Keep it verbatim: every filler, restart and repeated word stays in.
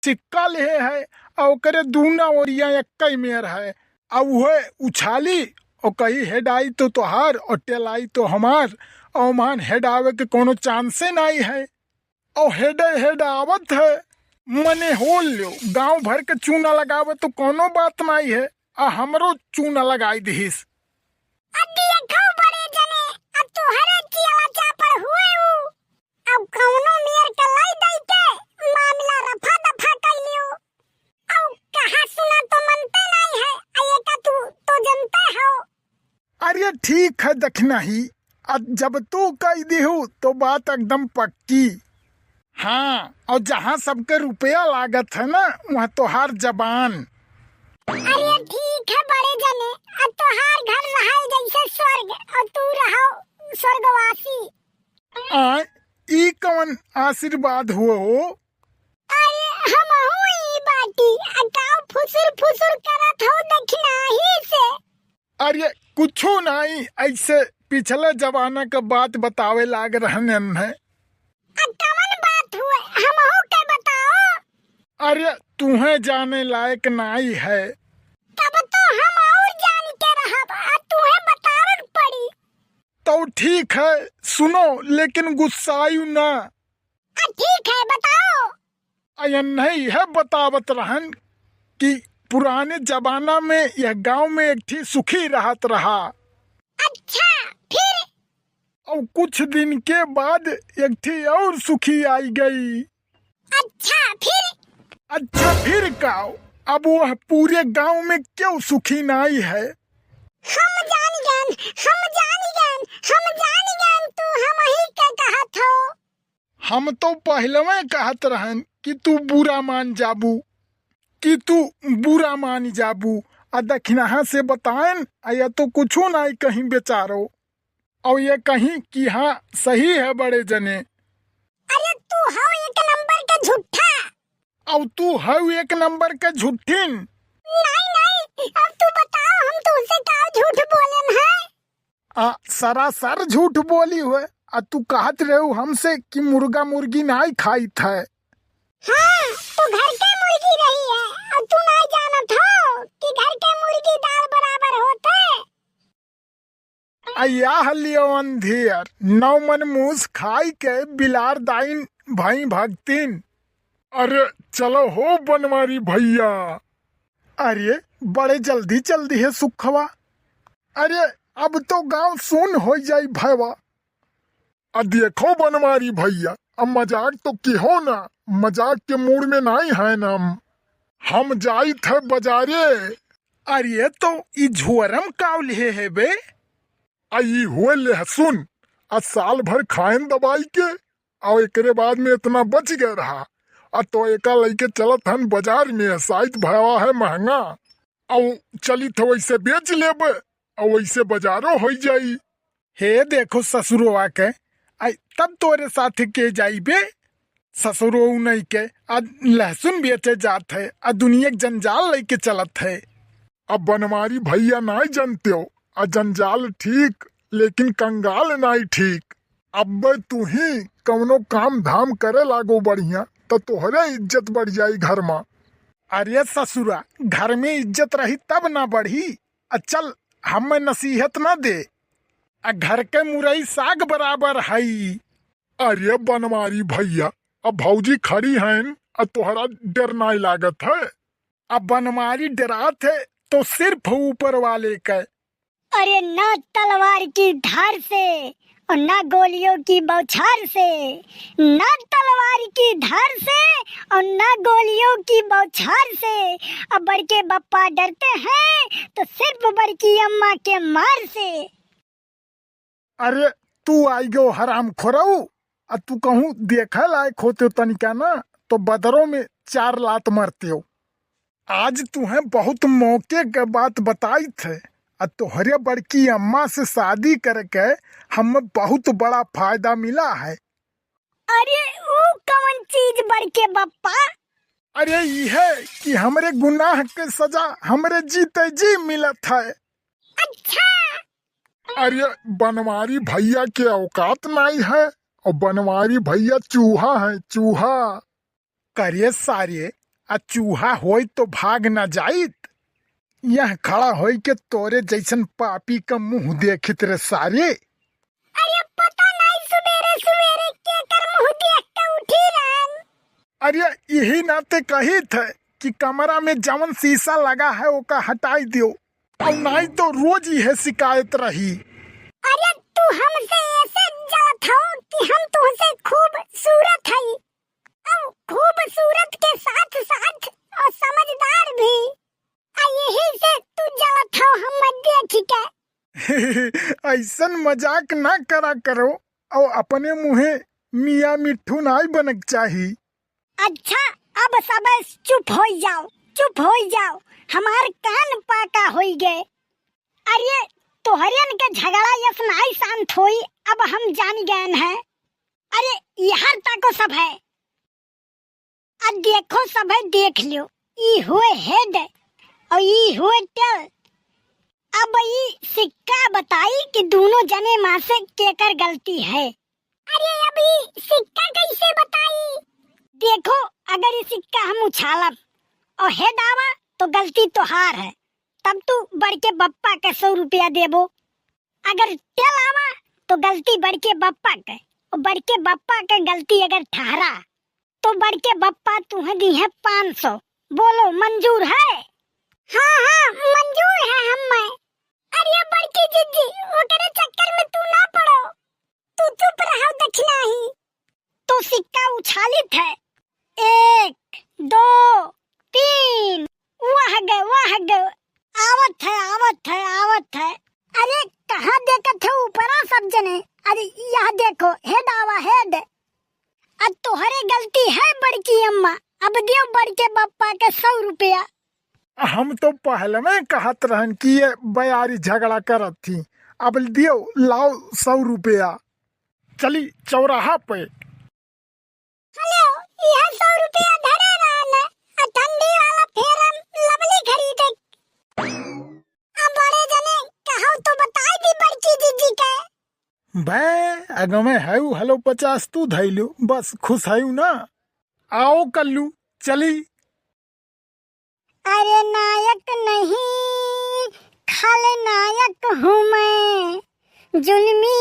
सिक्का लिहे है, अउ ओकरे दूना ओरिया एक्कै मेर है। अउ उहे उछाली, अउ कही, "हेडाई तो तोहार, अउ टेलाई तो हमार, अउ ओम्हन हेडावे के कउनो चांसे नाई है।" अउ हेडे हेडावत है, मने होल ल्यो, गाँव भर के चूना लगावे तो कउनो बात नाई है, आ हमरो चूना लगाई दिहिस। अ देखो बड़े जने, अ तोहरे चियला चापड़ हुए उ। अब कउनो मेर के लाई दई के मामला रफा दफा कइ लियो। अउ कहा सुना तो मनते नाई है, अ एका तू तो जनते हो। अरे ठीक है दखिनही, अ जब तू कहि दिहू तो बात एकदम पक्की। हाँ, अउ जहाँ सबके रुपया लागत है ना, वहाँ तोहार जबान। अरे ठीक है बड़े जने, अ तोहार घर रहाई जइसे स्वर्ग, अउ तू रहो स्वर्गवासी। आय, ई कवन आशीर्वाद हुआ हो? अरे हमहू ई बाटी, अ काउ फुसुर फुसुर करत हो दखिनही से? अरे कुछो नाई, अइसे पिछले जमाना क बात बतावे लाग रहन है। अ कवन बात हुए, हमहू के बताओ। अरे तुहें जाने लायक नाई है। तब तो हम अउर जान के रहब, अ तुहें बतावे के पड़ी। तो ठीक है, सुनो, लेकिन गुस्सायु ना। अ ठीक है, बताओ। अ एन्है इहे बतावत रहन कि पुराने जमाना में यह गाँव में एक ठी सुखी रहत रहा। अच्छा, फिर? अउ कुछ दिन के बाद एक ठी अउर सुखी आई गई। अच्छा, फिर? अच्छा, फिर का? अब वह पूरे गाँव में केउ सुखी नाई है। हम जान गएन, हम जान गएन, हम जान गएन, तू हमही के कहत हो। हम तो पहिलवे कहत रहन कि तू बुरा मान जाबू, कि तू बुरा मान जाबू। अ दखिनहा से बताएन, अ या तो कुछो नाई कहीं बेचारो। अउ ये कहीं कि हाँ, सही है बड़े जने। अरे तू हौ एक नंबर के झूठा। अउ तू हौ एक नंबर के झूठिन। नाई, नाई, अब तू बताओ, हम तुमसे का झूठ बोलेन है? आ, सरासर झूठ बोली हुए। आ, तू कहत रहू हमसे कि मुर्गा मुर्गी नाई खाइत है। हाँ, तू घर के मुर्गी रही है, अउ तू नाई जानत हो कि घर के मुर्गी दाल बराबर होत है। आ, याह लियो अंधियर, नौ मन मूस खाई के बिलार दाइन भई भगतिन। अरे चलो हो बनवारी भइया। अरे बड़े जल्दी चल दिहे सुखवा। अरे अब तो गाँव सुन होइ जाई भयवा। आ देखो बनवारी भइया, अब मजाक तो किहो ना, मजाक के मूड में नाई है ना हम। हम जाइत है बजारे। अरे तो ई झोरम काव लिहे है बे? आ ई हुए लहसुन, आ साल भर खाएन दबाई के, अउ एकरे बाद में एतना बच गए रहा, आ तो एका लइके चलत हन बजार में, साइत भवा है महंगा, अउ चलित हो वइसे बेच लेब, अउ वइसे बजारो होइ जाई। हे देखो ससुरवा के, आई तब तोरे साथ के जाई बे? ससुरो नहीं के, आ लहसुन बेचे जात है, आ दुनिया के जंजाल लइके चलत है। अब बनवारी भइया नाई जनते हो, आ जंजाल ठीक, लेकिन कंगाल नाई ठीक। अब्बे तू ही कउनो काम धाम करे लागो बढ़िया, त तोहरे इज्जत बढ़ जाई घर मा। अरे ससुरा, घर में इज्जत रही तब ना बढ़ी। आ चल, हमें नसीहत ना दे। आ घर के मुरई साग बराबर हई। अरे बनवारी भइया, अब भौजी खड़ी हइन, आ तोहरा डर नाई लागत है? अब बनवारी डरात है तो सिर्फ ऊपर वाले के। अरे ना तलवार की धार से और ना गोलियों की बौछार से, ना तलवार की धार से और ना गोलियों की बौछार से। अब बड़के बप्पा डरते हैं तो सिर्फ बड़की अम्मा के मार से। अरे तू आई गो हराम खोरऊ, आ तू कहूँ देखे लायक होते तनिका ना, तो बदरो में चार लात मरते हो। आज तुहें बहुत मौके के बात बताइत है, आ तोहरे बड़की अम्मा से शादी करके हमें बहुत बड़ा फायदा मिला है। अरे ऊ कवन चीज बड़के बप्पा? अरे इहे कि हमरे गुनाह के सजा हमरे जीते जी मिलत है। अच्छा। अरे बनवारी भइया के औकात नाई है, और बनवारी भइया चूहा है, चूहा। करे सारे, आ चूहा होई तो भाग ना जाइत। यह खड़ा होई के तोरे जैसन पापी का मुंह देखित रे सारे। अरे पता नहीं सुबेरे सुबेरे केकर मुंह देख के उठी रहन। अरे यही नाते कहित है कि कमरा में जवन शीशा लगा है ओका हटाई दियो, और नहीं तो रोज यह शिकायत रही। अरे तू हमसे ऐसे जलत हो कि हम तुमसे खूबसूरत हई, और खूबसूरत के साथ साथ और समझदार भी। आ यही से तू जलत हो हम देख के। ऐसन मजाक ना करा करो, और अपने मुँहे मियाँ मिट्ठू नाई बनक चाही। अच्छा, अब सब चुप होई जाओ, चुप होई जाओ, हमार कान पाका होई गए। अरे तोहरियन के झगड़ा यस नाई शांत होई, अब हम जान गए हैं। अरे यार ताको सब है, अब देखो सब है देख लियो, ई हुए head और ई हुए tail। अब ई सिक्का बताई कि दोनों जने मा से केकर गलती है। अरे अब ई सिक्का कैसे बताई? देखो अगर ई सिक्का हम उछालब और head आवा तो गलती तोहार है, तब तू बड़के बप्पा के सौ रुपया देबो। अगर tail आवा तो गलती बड़के बप्पा के, और बड़के बप्पा के गलती अगर ठहरा तो बड़के बप्पा तुहे दी है पाँच सौ। बोलो मंजूर है? हाँ हाँ मंजूर है हमें। अरे बड़की जिज्जी ओकरे चक्कर में तू ना पड़ो, तू चुप रहो दक्षिणा ही। तो सिक्का उछालित है, एक दो तीन, वाह गे वाह गे, आवत है आवत है आवत है। अरे कहाँ देखत है ऊपरा सब जने? अरे यह देखो head आवा head। अब तोहरे गलती है बड़की अम्मा, अब दियो बड़के बप्पा के सौ रुपया। हम तो पहले में कहत रहन कि ये बयारी झगड़ा करत थी, अब दियो लाओ सौ रुपया। चली चौराहा पे। हेलो, यह सौ रुपया धरे रहन, आ ठंडी वाला Fair Lovely खरीदे। आ बड़े जने कहो तो बताई दी बड़की जिज्जी के। बे, अगमे हऊ हलो पचास तू धैलू, बस खुश हऊ ना। आओ कल्लू, चली। अरे नायक नहीं, खलनायक हूँ मैं, जुल्मी